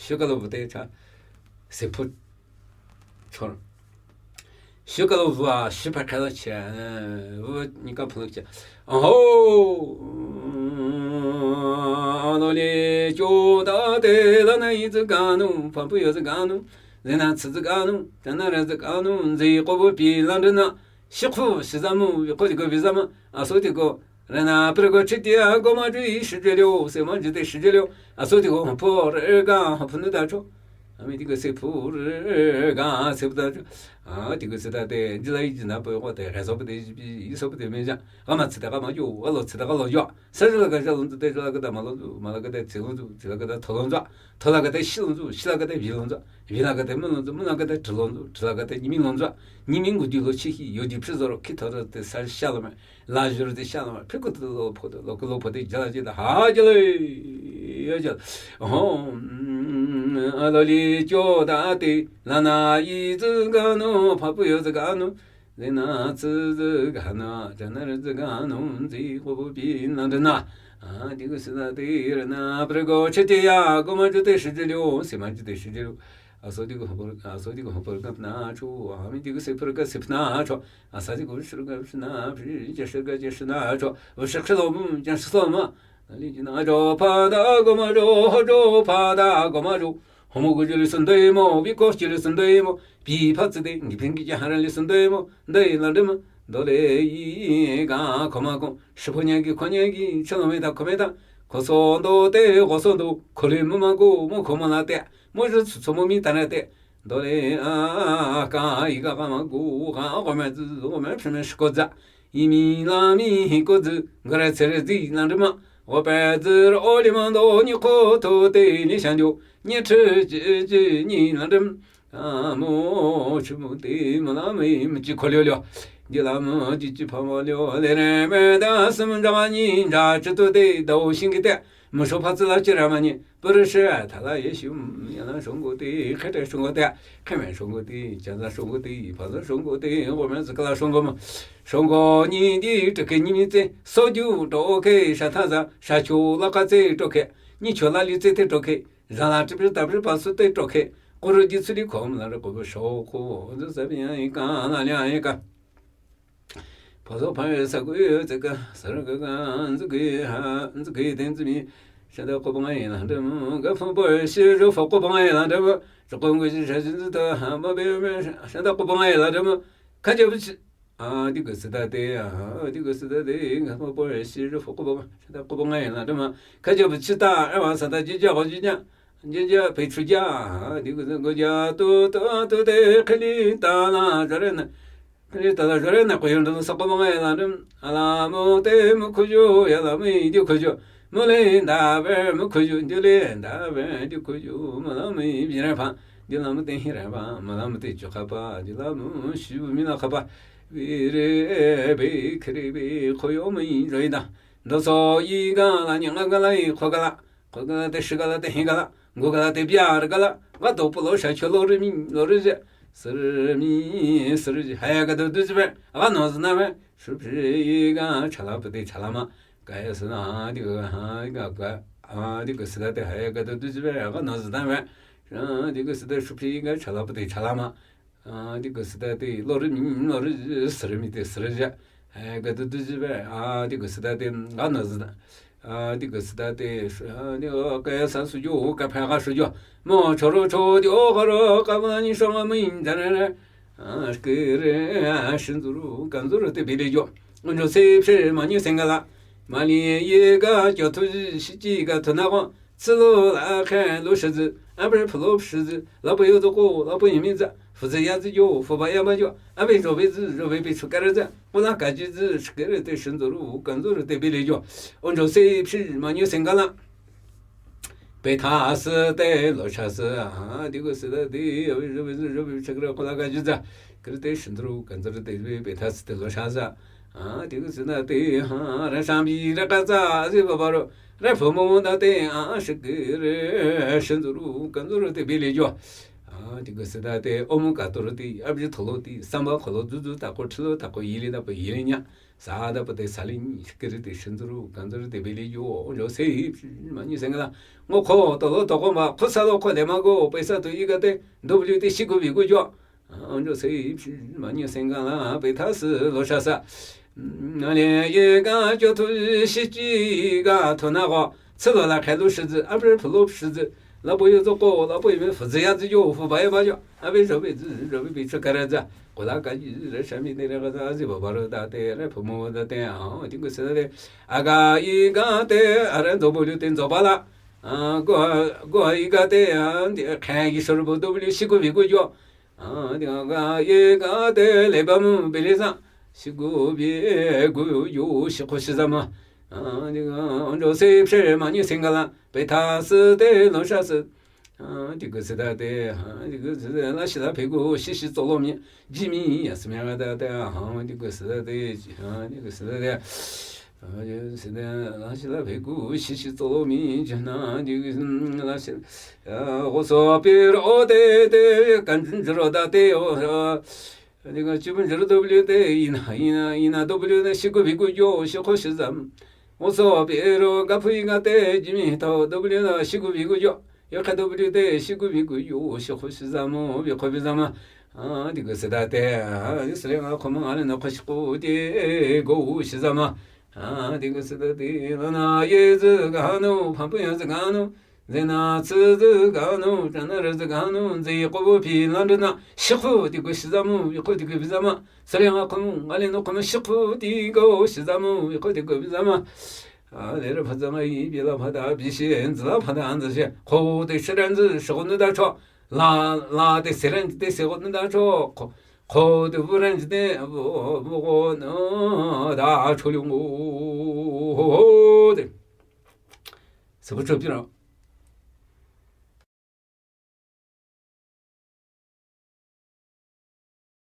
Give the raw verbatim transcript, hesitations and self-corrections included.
Shikalo vute cha. Sepu. Chor. Shikalo vua, shipa kala cha. Vua nika phalo cha. Oho. Aloli cho da te la na yi zi ganu, pa pu yo zi ganu. Zena zi zi ganu, tana ra zi ganu, zi ko bu pi la na. Shikhu, shizamu, ko di ko bizama. Aso di ko. Rena prego chitia goma ju i shijilio, sema jite shijilio. Aso di ko po rega, hopunu da cho. Ami di ko sepu rega, sepu da cho. A, di ko sita te, jila i jina po ko te, reso po te, iso po te meja. Gama sita gama yo, alo sita galo yo. Sa jila ga jalon te, jila ga da malon, mala ga da tilon, tila ga da tolon. Tola ga da shilon, shila ga da vilon. Vila ga da mulon, mula ga da trilon, tila ga da nimilon. Nimingu di lo chihi, yo di prizoro, kitoro te sa shalome. Lazarus de shalama, piko de lo po de, lo ko lo po de, jala jala, ha jala, ya jala. Ho, mm, aloli cho da te, la na yi zi ganu, pa pu yo zi ganu, zena zi zi ganu, jana zi ganu, zi ko bu pi na de na. A, di ko sita te, rena prego chitia goma ju te shijilio, sema ju te shijilio. Aso di ko hopor, aso di ko hopor gap na cho, ami di ko sepur ga sep na cho. Asati ko shirga shina, shirga shina cho, shirga shilom, jan shilom. Ali jina jo, pa da goma jo, ho jo, pa da goma jo. Homo go jili sundai mo, bi ko jili sundai mo. Bi pa tsi de, ngi pin gi ja haran li sundai mo. Dai la de ma. Dole i ga koma ko. Shipo nya gi, ko nya gi, chalo me da, ko me da. Ko so do te, ko so do. Ko le mo ma go, mo ko mo la te. Mo ju tsu mo mi ta na te. Dole a ka i ga ga ma gu ga go me zi go me phi me shi ko za. I mi la mi hi ko zi, ga re tse re zi la de ma. Go pe zi ro o li ma do ni ko to te ni shan jo. Ni chi chi chi ni la de. A mo chi mo te ma la mi mi chi ko lio lio. Di la mo chi chi pa ma lio le re me da sim ja ni ja chi to te da o shin gi te. Mo sho pa zi la chi ra ma ni. Pürü shi, thala ye shi, mm, yana shongko te, khete shongko te, kheme shongko te, jaza shongko te, paza shongko te, gome zikala shongko ma. Shongko ni di toke ni mi tse, soju toke, shathaza, shacho laka tse toke, ni chola li tse te toke, zala tipi tapri pasu te toke, kuru di tsuli kom la ko shoko, zabi ya ika, la ya ika. Pazo phaye sakuye tseka, saraka ka, nzuki ha, nzuki tenzimi, shada ko bangai la demu, ga pho boy shi jo fo ko bangai la demu, shoko ngi shi shashi nzuta ha, ba be me, shada ko bangai la demu, kaja buchi, a, di ko sita te, a, di ko sita te, ga pho boy shi jo fo ko bangai, shada ko bangai la demu, kaja buchi ta, e wa sata ji ja ko ji ja, ji ja pe chu ja, a, di ko go ja, tu, tu, tu te, khali ta la, jare na, Kri tala jore na kuyo ndo sa ko bangai la dem. Ala mo te mo kuyo, ya la mo di kuyo. Mo le nda be mo kuyo, di le nda be di kuyo. Mo la mo bi re pa, di la mo te hi re pa, mo la mo te chu ka pa, di la mo shu mi la ka pa. Bi re be kri be kuyo mo i ro i da. Ndo so i ga la ni ga ga la i ko ga la. Ko ga la te shi ga la te hi ga la. Gu ga la te bia re ga la. Ga to po lo sha cho lo re mi, lo re je. Sir mi, sir ji. Haya ga do du ji be. Ga no zna be. Shu phi ga cha la pu de cha la ma. Ga ya sa na di ga ha ga ga. A di ga sa da te haya ga do du ji be. Ga no zna be. A di ga sa da shu phi ga cha la pu de cha la ma. A di ga sa da te lo re mi, lo re ji, sir mi te sir ji. Haya ga do du ji be. A di ga sa da te ga no zna. A di ga sa da te, a di ga ya sa su jo, ka pha ga su jo. Mo cho ro cho di o ga ro, ka ba ni so ma mi da re re. A, ke re, a, shin zu ru, kan zu ru te bi le jo. Ngon jo se phe, ma ni sen ga la. Ma li ye ga, jo tu ji, shi ji ga tu na go. Tsi lo la khe lo shi zi, a bre phu lo shi zi, la bu yo zo go, la bu yi mi za. Fu zi ya zi jo, fu ba ya ba jo. A be jo be zi, jo be be chu ka re za. Gu la ka ji zi, shi ke re te shin zu ru, kan zu ru te bi le jo. Ngon jo se phe, ma ni sen ga la. Pe tha si te lo sha si, a, di gu si da di, a, bi, bi, bi, bi, bi, chak ra ko la ka ji za. Kri te shin dru, kan dru te bi, pe tha si te lo sha za. A, di gu si da di, a, ra sha bi, ra ka za, zi ba ba ro. Ra pho mo da te, a, shi ki re, shin dru, kan dru te bi le jo. Tingü sü dade, omü kato rüti, abji tholo ti, samba kholo zuzu tako thilo tako yili dapo yili nya. Sa dapo te sali nyi, kiri te shinzuru, kanzuru te beli yo, onjo se, manyi sengala. Ngo kho, tolo toko ma, kho salo kho le mago, pesa to igate, W te shiku biku jo. Onjo se, manyi sengala, pe thasi, lo shasa. Ale, ye ga jo tu shi ji ga to na go, tsilo la khailu shizi, abre pulo shizi. Lapo yo zoko, lapo yo fuzi ya zi yo, fu ba ya ba jo. Abe jo be zi, jo be bi chu kara za. Kola ka ji re shami de re ga za zi ba ba ro da te, re pumo da te, a, tingü sü dade. Aga i ga te, are zo bo lu te zo ba la. A, go, go i ga te, a, khe gi shor bo do bu lu shiku biku jo. A, tingü ga i ga te, le ba mu bili za. Shiku biku jo, shikho shi za ma. A, tingü, onjo se pshe manyi sengala. Pe thasi te lo shasi. A, tingü sü dade, a, tingü sü dade, la shi la pe gu, shi shi zolo mi, ji mi, ya si mi ga dade, a, tingü sü dade, a, tingü sü dade, a, tingü sü dade, la shi la pe gu, shi shi zolo mi, ji na, tingü sü, la shi, a, go so pe ro de, de, kan jin ro dade, o, a, tingü chi bun ro W de, i na, i na, i na W de, shiku biku jo, shikho shi za ma. Go so pe ro, ga pui ga te, ji mi to W de, shiku biku jo. Yo kha W de, shiku biku yo, shikho shi za ma, bikho bi za ma. A, tingü sü dade, a, Israel nga kho ma, ale no kho shikho de, go shi za ma. A, tingü sü dade, la na ye zi ga no, pampu ya zi ga no. Ze na tsi zi ga no, ja na re zi ga no, ze ko bu pi lan de na, shikho tingü shi za ma, bikho tingü bi za ma. Israel nga kho ma, ale no kho ma, shikho tingü shi za ma, bikho tingü bi za ma. A, le re pha za ma, i bi la pha da, bi shi, en zi la pha da, an zi shi. Kho de shi ren zi, shi kho nu da cho. La, la de se ren de se kho nu da cho. Kho, kho de bu ren de, bu, bu kho nu da cho liu ngu. Ho, ho, de. Se bu cho pi ra.